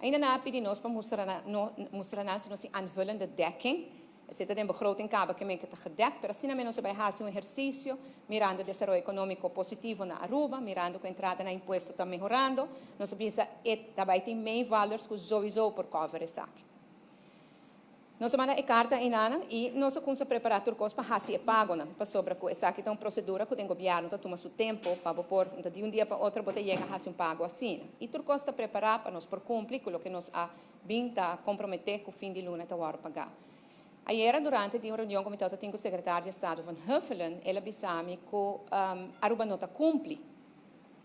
Ainda nan a pidi nos pa mustra nan, no, mustra nan si nos tin aanvullende dekking. Esei ta den begroting kaba ke men ke ta gedekt, pero asina men nos a bai hasi un ehersisio mirando desaroyo ekonómiko positivo na Aruba, mirando ku entrada na impuesto ta mehorando, nos a bisa e ta bai tin meevallers ku souiso por cover esaki. Nos a manda e karta einanan i nos a kumsa prepará tur kos pa hasi e pagonan, pasobra ku esaki ta un prosedura ku den gobièrnu ta tuma su tempu pa bo por, no ta di un dia pa otro bo ta yega hasi un pago asina. I tur kos ta prepará pa nos por kumpli ku loke nos a bin ta komprometé ku fin di luna ta wòrdu pagá. Ayera durante di un reunion ku mi tabata tin ku sekretario di estado Van Huffelen, el a bisa mi ku Aruba no ta kumpli.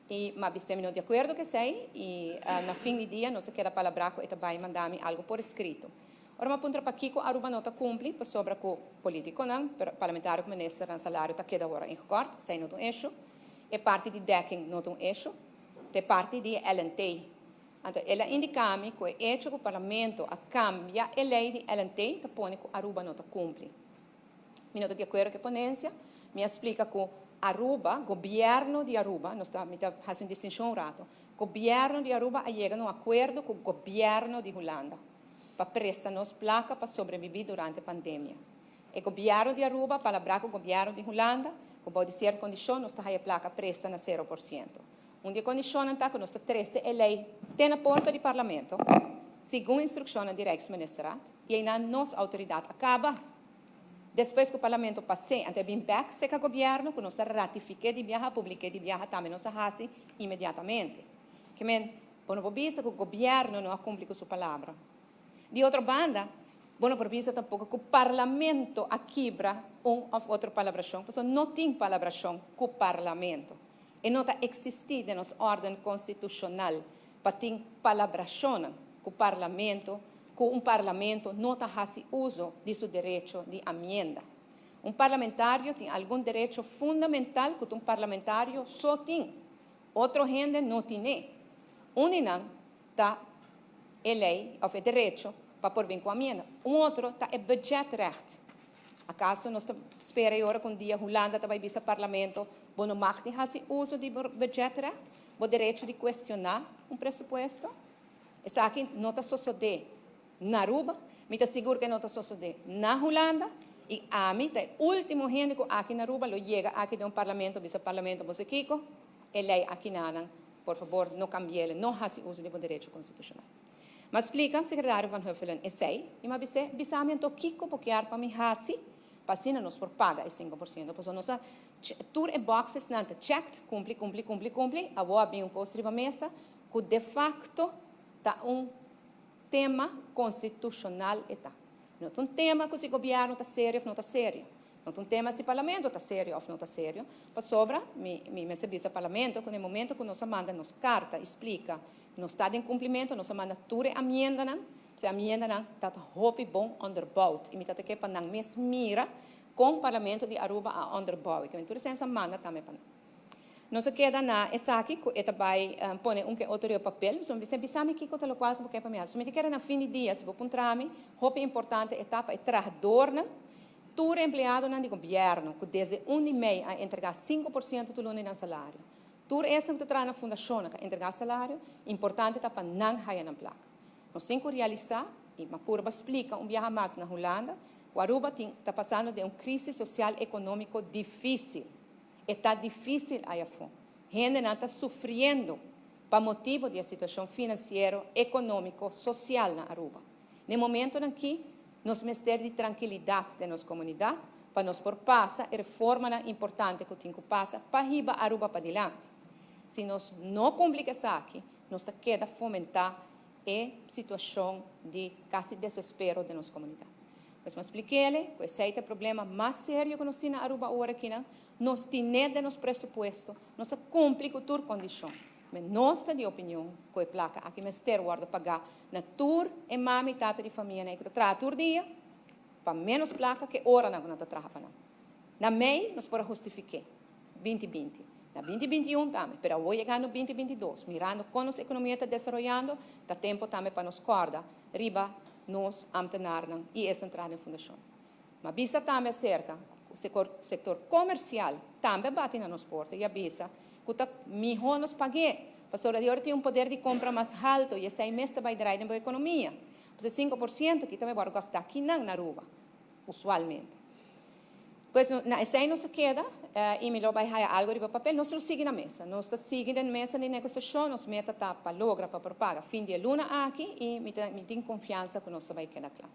I m'a bis'é mi no di akuerdo ku esei i na fin di dia nos a keda palabrá ku e ta bai manda mi algu por eskrito. Ora m'a puntra pakiko Aruba no ta kumpli, pasobra ku politikonan, parlamentario ku ministernan salario ta keda wòrdu ingekòrt, esei no ta un eshu. E parti di dekking no ta un eshu. Ta e parti di e LNT. Anto el a indiká mi ku e echo ku Parlamento a kambia e lei di LNT ta pone ku Aruba no ta kumpli. Mi no ta di akuerdo ku e ponensia. Mi a splika ku Aruba, gobièrnu di Aruba, nos ta, mi ta hasi un distinshon un rato, gobièrnu di Aruba a yega na un akuerdo ku gobièrnu di Hulanda pa presta nos plaka pa sobrebibí durante pandemia. E gobièrnu di Aruba a palabrá ku gobièrnu di Hulanda ku bou di sierto kondishon nos ta haya plaka presta na 0%. Un di e kondishonnan ta ku nos ta trese e lei te na porta di Parlamento, segun instrukshonnan di Rijksministerraad, i einan nos outoridat a kaba. Despues ku Parlamento pas'é, anto e bin bèk serka gobièrnu ku nos a ratifik'é di biaha, publik'é di biaha tambe nos a hasi inmediatamente. Ke men, bo no por bisa ku gobièrnu no a kumpli ku su palabra. Di otro banda, bo no por bisa tampoko ku Parlamento a kibra un òf otro palabrashon, pasobra no tin palabrashon ku Parlamento. E no ta eksistí den nos órden konstitushonal pa tin palabrashonnan ku Parlamento ku un Parlamento no ta hasi uso di su derecho di amienda. Un parlamentario tin algun derecho fundamental ku ta un parlamentario so tin, otro hende no tin'é. Un di nan ta e lei òf e derecho pa por bin ku amienda. Un otro ta e budgetrecht. Akaso nos ta spera e ora ku un dia Hulanda ta bai bisa Parlamento, Bo no mag di hasi uso di bo budgetrecht, bo derecho di kuestioná un presupuesto? Esaki no ta sosodé na Aruba, mi ta sigur ku e no ta sosodé na Hulanda, i ami ta e último hende ku aki na Aruba lo yega aki den un Parlamento bisa Parlamento, Boso kiko? E lei akinanan, por fabor no kambi'el, no hasi uso di bo derecho konstitushonal. M'a splika sekretario Van Huffelen esei i m'a bis'é, Bisa mi anto kiko bo kier pa mi hasi pa asina nos por paga e 5%, pasobra nos a tur e boxesnan ta checked, kumpli, kumpli, kumpli, kumpli, awor a bin un kos riba mesa ku de facto ta un tema konstitushonal e ta. No ta un tema ku si gobièrnu ta serio òf no ta serio. No ta un tema si Parlamento ta serio òf no ta serio, pasobra mi mi mester bisa Parlamento ku na e momento ku nos a manda nos karta i splika nos ta den kumplimentu, nos a manda tur e amiendanan, e amiendanan ta ta hopi bon onderbouwd i mi ta ta ke pa nan mes mira kon Parlamento di Aruba a onderbouw e. Kimen tur esei nos a manda tambe pa nan. Nos a keda na esaki ku e ta bai pone un ke otro riba papel, pasobra mi bisa, bisa mi kiko ta lokual ku bo ke pa mi hasi. So mi ta kere na fin di dia, si bo puntra mi, hopi importante e ta pa e trahadornan. Tur empleadonan di gobièrnu ku desde un di mei a entregá 5% tur luna di nan salario. Tur esnan ku ta traha na fundashonnan ku a entregá salario, importante ta pa nan haya nan plaka. Nos tin ku realisá, i m'a purba splika un biaha mas na Hulanda, ku Aruba tin ta pasando den un krísis sosial ekonómiko difísil. E ta difísil ayafó. Hendenan ta sufriendo pa motibu di e situashon finansiero, ekonómiko, sosial na Aruba. Na e momentonan ki, nos mester di trankilidat den nos komunidat pa nos por pasa e reformanan importante ku tin ku pasa pa hiba Aruba padilanti. Si nos no kumpli ku esaki, nos ta keda fomentá e situashon di kasi desespero den nos komunidat. Pues mi a splik'ele ku esei ta e problema mas serio ku nos tin na Aruba awor akinan. Nos tin'é den nos presupuesto, nos a kumpli ku tur kondishon. Men nos ta di opinion ku e plaka aki mester wòrdu pagá na tur e mama i tata di famianan i ku ta traha tur dia pa ménos plaka ku e oranan ku nan ta traha pa nan. Na mei nos por a hustifik'é 2020, na 2021 tambe, pero awor yegando 2022, mirando kon nos ekonomia ta desaroyando, ta tempu tambe pa nos kòrda riba nos amtenarnan i esnan traha den fundashon. Ma bisa tambe aserka ku sektor komersial tambe a bati na nos porta i a bisa ku ta mihó nos pag'é. Pasobra awor tin un poder di compra mas halto y esey mes bay draai den economia. Pues 5% cu tambe bay gasta aki na Aruba, usualmente. Pues na esey nos a keda y mi lo bay haya algo riba papel, nos ta sigui na mesa. Nos ta sigui na mesa di negociacion, nos meta ta pa logra pa por paga fin di luna aki y mi tin confiansa cu nos bay keda cla.